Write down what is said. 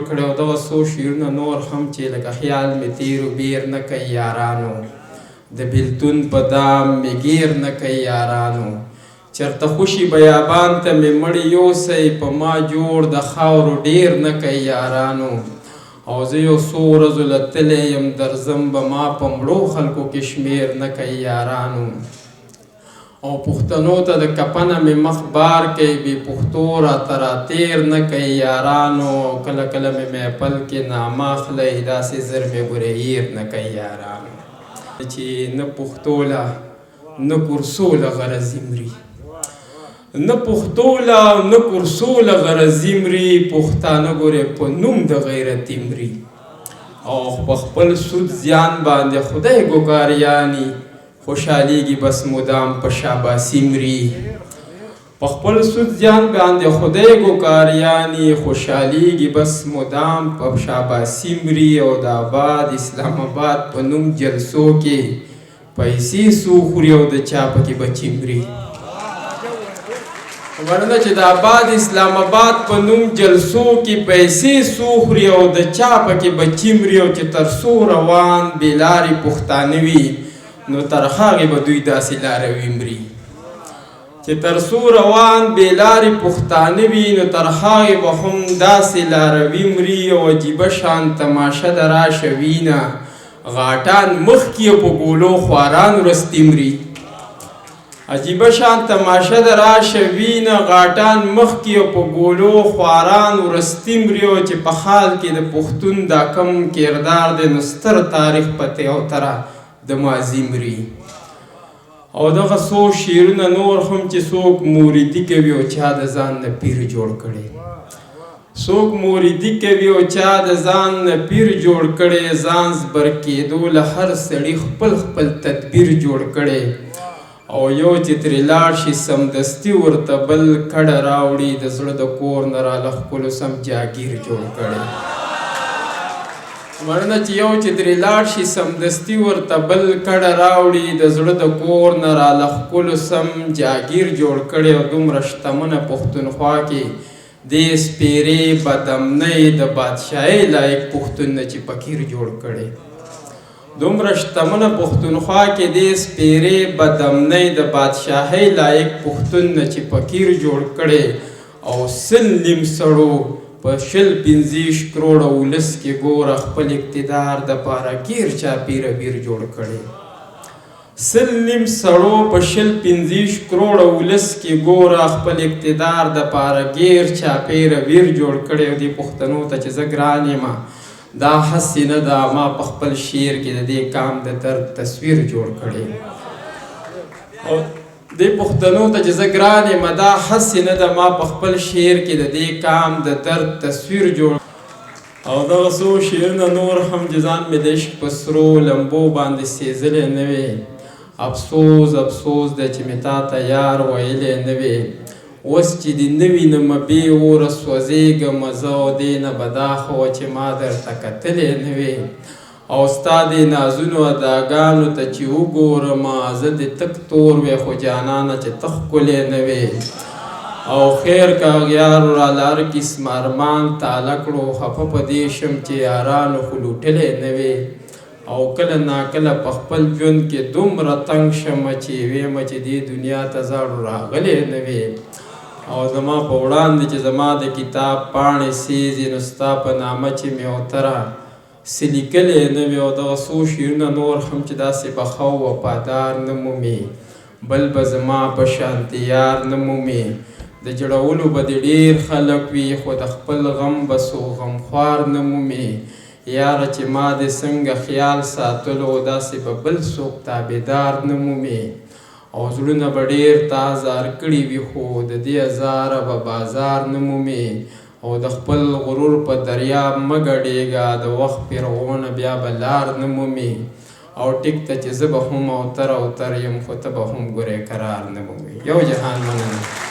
کړی. او دغه څو شعرونه نور هم چې لکه خیال مې تېرو بیر نه کوي یارانو، د بیلتون په دام مې ګیر نه کوي یارانو، چرته خوشي بیابان ته مې مړی یوسئ، په ما جوړ د خاورو ډیر نه کوي یارانو. او زه یو څو ورځو له تللی یم درځم به، ما په مړو خلکو کې شمیر نه کوي یارانو. او پښتنو ته د کپنه مې مخ بار کوي، بې پښتو راته راتیر نه کوي یارانو. او کله کله مې محفل کې نامه اخلئ، داسې زر مې ګورې هیر نه کوي یارانو. چې نه پښتو له نه کورسو له غرضي مري، نه پښتو له نه کورسو له غرضي مري، پښتانه ګورې په نوم د غیرتي مري. او په خپل سود زیان باندې خدای ګوکاریانی خوشحالیږي، بس مدام په شاباسي مري. په خپل سود زیان باندې خدای ګوکاریانی خوشحالیږي، بس مدام په شاباسي مري. او د آباد اسلام آباد په نوم جلسو کې پیسې څو خوري او د چا پکې بچي مري. مننه چې د آباد اسلام آباد په نوم جلسو کې پیسې څو خوري او د چا پکې بچي مري. او چې تر څو روان بې لارې پښتانه وي، نو تر هغې به دوی داسې لاروي مري. چې تر څو روان بې لارې پښتانه وي، نو تر هغې به هم داسې لاروي مري. او عجیبه شان تماشه د راشه وینه، غاټان مخکې او په ګولو خواران ورستي مري. عجیبه شان تماشه د راشه وینه، غاټان مخکې او په ګولو خواران ورستي مري. او چې په حال کې د پښتون دا کم کردار دی، نو ستر تاریخ پته او تره د ماضي مري. او دغه څو شعرونه نور هم چې څوک موریدي کوي او چا د ځان نه پیر جوړ کړي، څوک موریدي کوي او چا د ځان نه پیر جوړ کړي، ځان زبر کېدو له هر سړي خپل خپل تدبیر جوړ کړي. او یو چې ترې لاړ شي سمدستي ورته بل کډه راوړي، د زړه د کور نه راله ښکلو سم جاګیر جوړ کړي. مننه چې یو چې ترې لاړ شي سمدستي ورته بل کډه راوړي، د زړه د کور نه راله ښکلو سم جاګیر جوړ کړي. او دومره شتمنه پښتونخوا کې دې سپېرې بدامنۍ د بادشاهۍ لایق پښتون نه چې فقیر جوړ کړي. دومره شتمنه پښتونخوا کې دې سپېرې بدامنۍ د بادشاهۍ لایق پښتون نه چې فقیر جوړ کړي. او 100 نیم سړو په 20 25 کروړه ولس کې ګوره خپل اقتدار دپاره ګیر چاپیره ویر جوړ کړي. 100 نیم سړو په 20 25 کروړه ولس کې ګوره خپل اقتدار دپاره ګیر چاپیره ویر جوړ کړي. او دې پښتنو ته چې زه ګران یم، دا هسې نه ده، ما په خپل شعر کې د دې کام د درد تصویر جوړ کړی. او دې پښتنو ته چې زه ګران یم، دا هسې نه ده، ما په خپل شعر کې د دې کام د درد تصویر جوړ. او دغه څو شعرونه نور هم چې ځان مې د عشق په سرو لمبو باندې سېزلی نه وي، افسوس افسوس دی چې مې تا ته یار ویلی نه وي. اوس چې دې نه وینم بې اوره سوځېږم زه، او دې نه به دا ښه وه چې ما درته کتلی نه وي. او ستا دې نازونو اداګانو ته چې وګورم، زه دې تک تور وې، خو جانانه چې ته ښکلی نه وې. او خیر که اغیارو راله هر قسم ارمان تاله کړو، خفه په دې شم چې یارانو خو لوټلی نه وې. او کله ناکله په خپل ژوند کې دومره تنګ شم چې ویم چې دې دنیا ته زاړو راغلی نه وې. او زما په وړاندې چې زما د کتاب پاڼې سیزي، نو ستا په نامه چې مې اوتره څه لیکلی نه وي. او دغه څو شعرونه نور هم چې داسې به ښه او وفادار نه مومې، بل به زما په شانتې یار نه مومې. د جوړولو به دې ډېر خلک وي، خو د خپل غم به څو غمخوار نه مومې. یاره چې ما دې څنګه خیال ساتلو، داسې به بل څوک تابعدار نه مومې. او زړونه به ډېر تا ازار کړي وي، خو د دې ازاره به بازار نه مومې. او د خپل غرور په دریاب مه ګډېږه، د وخت فرعونه بیا به لار نه مومې. او ټیک ته چې زه به هم اوتر اوتر یم، خو ته به هم ګورې قرار نه مومې. یو جهان مننه.